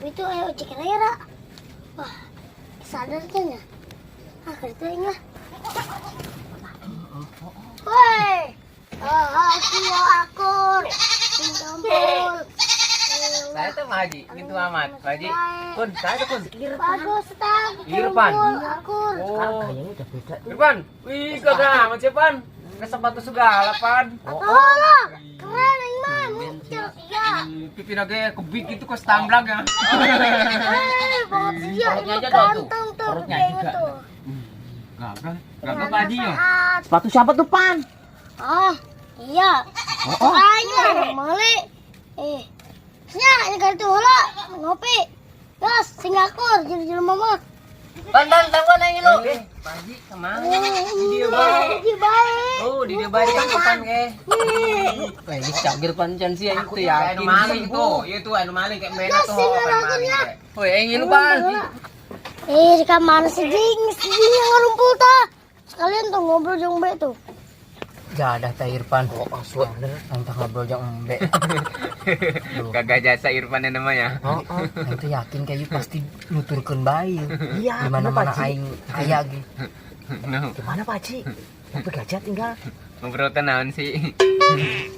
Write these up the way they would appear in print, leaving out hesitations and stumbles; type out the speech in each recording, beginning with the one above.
Ngopi tuh ayo ojek raya. Wah, sadar nya. Ah, kerja aing lah. Woi. Ah, sia akur. Sing kumpul. Saya tuh Pak Haji, gitu amat. Pak Haji. Kun, saya tuh kun. Bagus tang. Irfan. Kumpul akur. Oh. Kayaknya udah beda tuh. Irfan, wih gagah amat sih, Pan. Ke sepatu segala, Pan. Oh lah, keren aing mah. Muncul sia. Pipi lagi kebik gitu kok stamblang ya. Eh, banget sia Perutnya ini aja tuh, tuh. ganteng tuh Perutnya kayaknya juga. tuh. Gagah, gagah Pak Haji ya. Sehat. Sepatu siapa tuh, Pan? Ah, iya. Oh, Aing mah meuli. Eh, sia nyegar tuh heula ngopi. Gas, sing akur jadi jelema mah. Pan, pan, tangguan aing lu. Eh, Pak Haji kemana? Di dia baik. Di baik. Oh, di dia baik kan Pan ke. Wah, ini cagir pan can sih aing tuh Kayak yakin. anu maling tuh. Iya tuh anu maling kayak mena Gas, tuh. sing kayak akur maling ya. kayak. Woi, aing lu, Pan. Eh, ka mana sih jing? Si jing yang ngarumpul tah. Sekalian tuh ngobrol jeung Embe tuh. Jadah teh Irfan. Oh, asli bener entah ngobrol jeung embe. Gagah jasa Irfan yang namanya. Oh, oh. Aing tuh yakin kayak pasti nuturkeun bae. Iya, di mana-mana aing aya ge. No, Gimana, Pak Haji? Ngopi gajah tinggal. Ngobrol tenawan sih.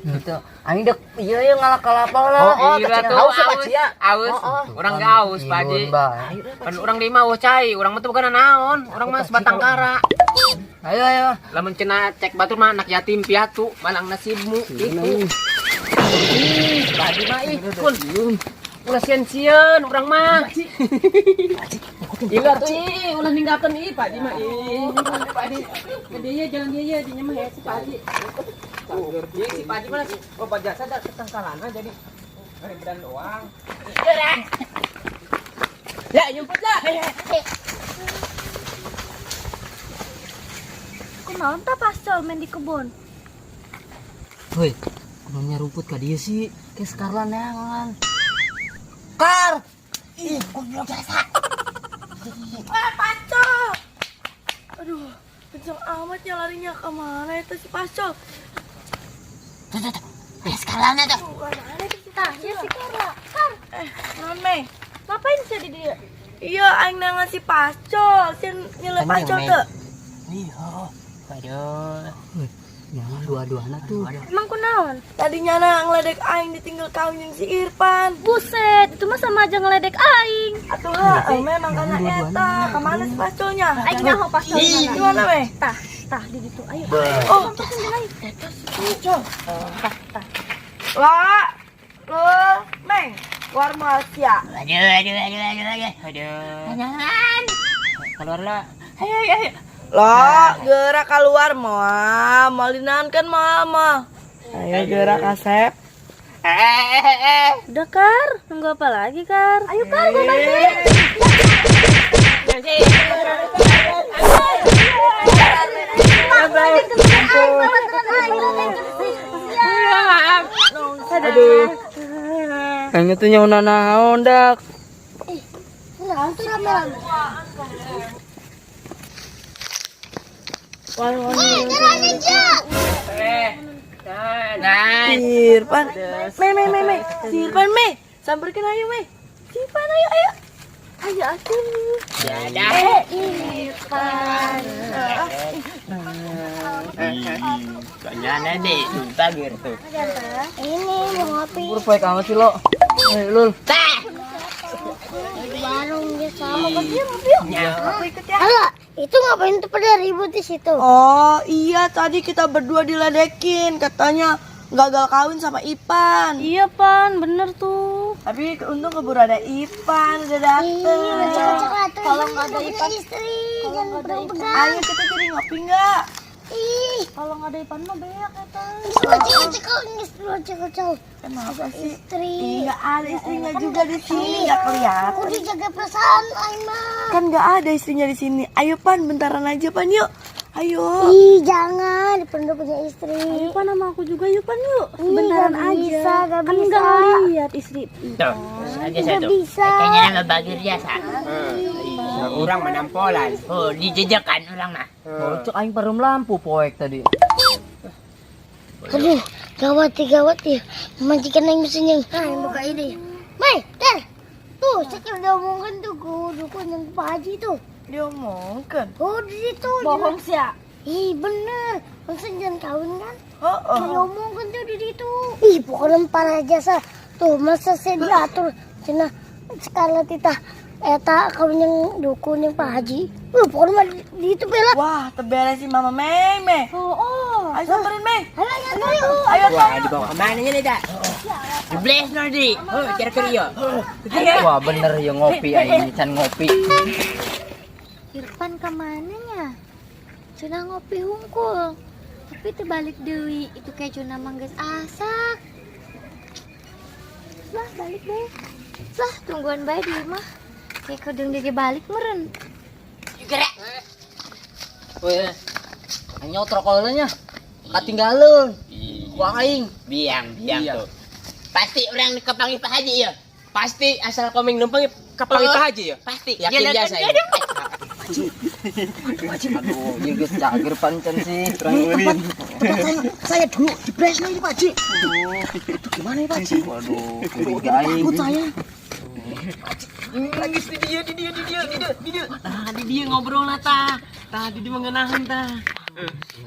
Gitu. Aing dek iya iya ngalak kalapa lah. Oh, iya tuh, Haus ya, Pak aus, Haji ya? aus. Oh, oh. Orang gak aus, Pak Haji. Kan orang lima wah cai, orang mah tuh bukan naon, orang mah sebatang kara. Ayo ayo. Lamun cenah cek batur mah anak yatim piatu, malang nasibmu itu. Ih, Pak Haji mah ih, kun. Ulah sieun-sieun urang mah. Iya tuh ih, ulah ninggalkeun ih Pak Haji mah ih. Pak Haji, dia jalan dia dia mah ya si Pak Haji. Iya si Pak Haji mah oh Pak jasa dah ketangkalana jadi ribedan doang. Ya, nyumput lah. Kunaon tah pascol main di kebun? Woi, kudunya rumput ka dia sih. Kayak sekarang neangan. Kar. Ih, goblok jasa. Eh, Pacol! Aduh, kenceng amat ya larinya kemana itu si Pacol? Tuh, tuh, tuh. Eh, sekarang tuh. Tuh, kemana itu si Pacol? Ya si Carla. Kar, eh, non Mei. Ngapain sih di dia? Iya, aing nangan si Pacol. Si nyelip Emang Pacol yang tuh. Iya. Aduh. Jangan dua-duana tuh. Emang kunaon? Tadinya na ngeledek aing ditinggal kawin jeung si Irfan. Buset, itu mah sama aja ngeledek aing. Atuh ha, memang karena eta. Kemana si Pacolnya? Aing nyaho pascol Ih, mana. gimana, Mei? Tah, tah di ditu. Ayo. Oh, Ayo. eta si Pacol. Tah, tah. Lah, lo, Meng, war Malaysia. Aduh, aduh, aduh, aduh, aduh. Aduh. Jangan. Keluar lah. Ayo, ayo, ayo. Lah, gerak keluar moal, moal dinaon kan moal mah. Ayo gerak kasep. Udah, Kar. Nunggu apa lagi, Kar? Ayo, Kar, gua bantuin. Aduh. Kayaknya tuh nyawa naon dak. Nah, tuh rame-rame. Eh, jalan aja. Eh, nah, Irfan, me me me me, si Irfan me, samperkan ayo me, si Irfan ayo ayo, ayo atuh. Dadah. Eh Irfan, Soalnya deh, sumpah gitu. Ini mau ngopi. Baik amat sih lo. Eh, lul. Di warung dia sama kok dia ngopi yuk. Aku ikut ya. Halo, itu ngapain tuh pada ribut di situ? Oh iya tadi kita berdua diledekin, katanya gagal kawin sama Ipan. Iya, Pan, bener tuh. Tapi untung keburu ada Ipan udah dateng. Ih, cek-cek tuh. Kalau nggak ada Ipan istri, jangan pegang-pegang. Ayo kita jadi ngopi nggak? Ih, Kalau nggak ada Ipan mah beak eta. cek cek. Kenapa sih? Istri. Ih, nggak ada istrinya juga di sini, nggak kelihatan. Aku dijaga perasaan, Aing mah. Kan nggak ada istrinya di sini. Ayo Pan, bentaran aja Pan yuk. Ayo. Ih, jangan, Ipan udah punya istri. Ayo, Pan, sama aku juga yuk, Pan, yuk. Ih, Bentaran nggak aja. bisa, nggak Kan bisa. nggak ngeliat istri. Tuh, aja Nggak satu. bisa. Kayaknya nama bagir jasa. Orang menampolan. Oh, dijejakan orang mah. Oh, cek aing parum lampu poek tadi. Aduh, gawat ya, gawat ya. Majikan yang mesinnya. Ah, yang buka ini. Mai, ter. Tuh, sekarang diomongkan tuh ku dukun yang Pak Haji tuh. Diomongkan. Oh, di situ. Bohong sih ya. Ih, bener. Masa jangan kawin kan? Oh, oh. Diomongkan tuh di situ. Ih, pokoknya parah jasa. Tuh, masa saya diatur cenah sekala titah eta kawin yang dukun yang Pak Haji. Wah, pokoknya mah di itu bela. Wah, teberes si Mama Mei, Mei. Oh, oh. Ayo samperin Mei. Ayo, ayo, ayo. Ayo, Wah, ayo. dibawa kemana nya nih, dah? Dibles nanti. Oh, kira-kira ya. Wah, bener ya ngopi aing can ngopi. Irfan kemana nya? Cuna ngopi hungkul. Tapi terbalik deui, itu kayak cuna mangges asak. Lah, balik deh. Lah, tungguan bae di rumah. Kayak kedeng dia balik meren. Weh. Nyotrok nya. Katinggalun. Wah aing. Biang, biang Iya. tuh. Pasti orang kepanggil Pak Haji ya. Pasti asal koming numpang kapanggil Pak Haji ya. Pasti. Yakin Iya, biasa kan? ini. Aduh, ieu geus cager pancen sih. Tempat saya dulu di Bresno ini Pak Ji. Aduh, gimana ya Pak Ji? Waduh, curiga aing. Takut saya. Nangis di dia, di dia, di dia, di dia, di dia. Tah, di dia ngobrol lah tah. Tah, di dia mengenahan tah.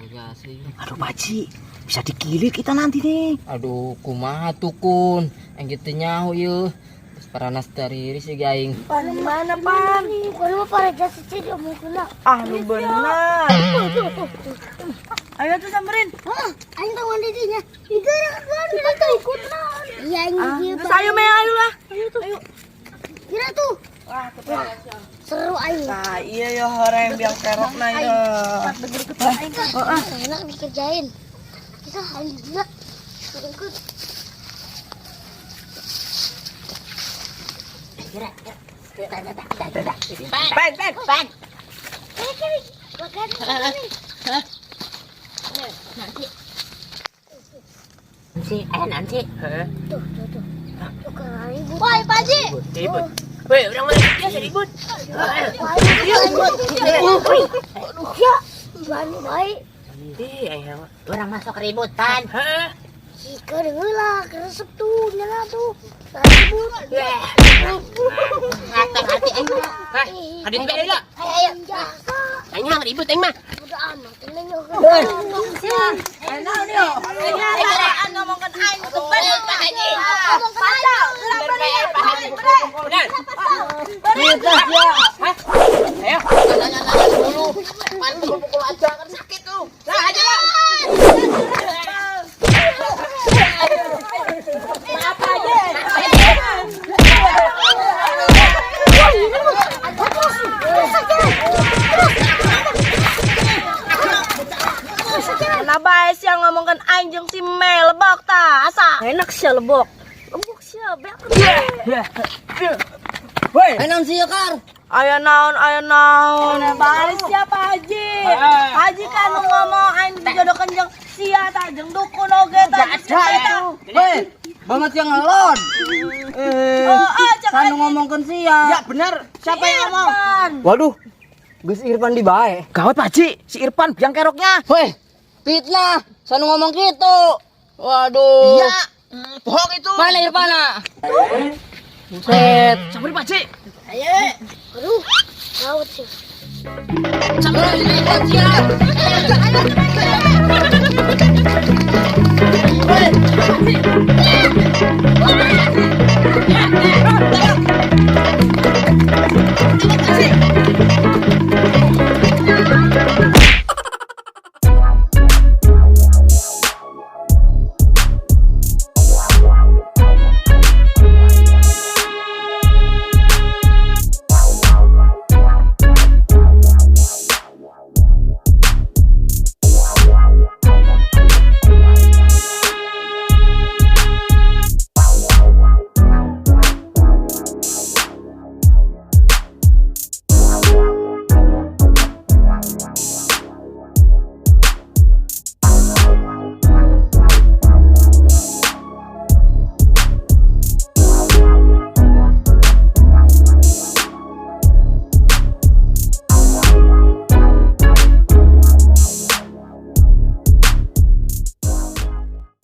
Biasa ieu. Aduh Pak Ji, bisa digilir kita nanti nih. Aduh, kumaha tuh kun? Aing teu nyaho ieu. Terus paranas dari sih aing. Pan, mana Pan? Pokoknya mah parah jasa sih diomongkan lah. Ah, lu benar. Ayo tuh samperin. Hah, aing tahu dinya. Digerak kan kita ikut. Iya, aing Ah, dia. terus ayo Mei, ayo lah. Ayo tuh. Ayo. Kira tuh. Wah, teberes ya. Seru aing. Nah, iya ya horeng biang kerok na ya. Aing enak dikerjain. Kita aing gila. Ikut. Pan, pan, pan. Kiri, kiri. Makan. Si, eh nanti. Heeh. Tuh, tuh, tuh. Tuh kan ribut. Woi, Pak Haji. Ribut. Weh, orang mana biasa ribut. Aduh, ya. Berani baik. Ih, aing mah. Orang masuk ributan. Heeh. Jika denger lah, keresep tuh, nyala tuh. Ribut. Hati-hati aing mah. Hah, hadit bae lah. Ayo, ayo. Jasa. Aing mah ribut aing mah. Udah amat, tenang ya. Ayo, ngomongkan aing Bener Pak Haji. Pasal, Bener Pak Haji. Benar. Fitnah ya. Hah? Ayo. Pan pukul aja kan sakit tuh. Lah, aja lah. Nah, bae sih yang ngomongkan aing jeung si Mei lebok ta, asa. Enak sih lebok. Lebok sih, beak. Woi, naon sih Kar? Aya naon, aya naon. Bae siapa Haji? Haji kan nu ngomong aing dijodohkeun jeung sia ta jeung dukun oge ta. Ada itu. Woi, banget yang ngelon. Eh, Oh, ah, cek kan ngomongkeun sia. Ya benar, siapa yang ngomong? Irfan. Waduh, geus Irfan di bae. Gawat Pak Ji, si Irfan biang keroknya. Woi, fitnah. Sanu ngomong gitu. Waduh. Iya, bohong itu. Mana Irfan? Buset. Samperin Pak Ji. Aduh, gawat sih. Samperin Irfan sia. Ayo, ayo, ayo.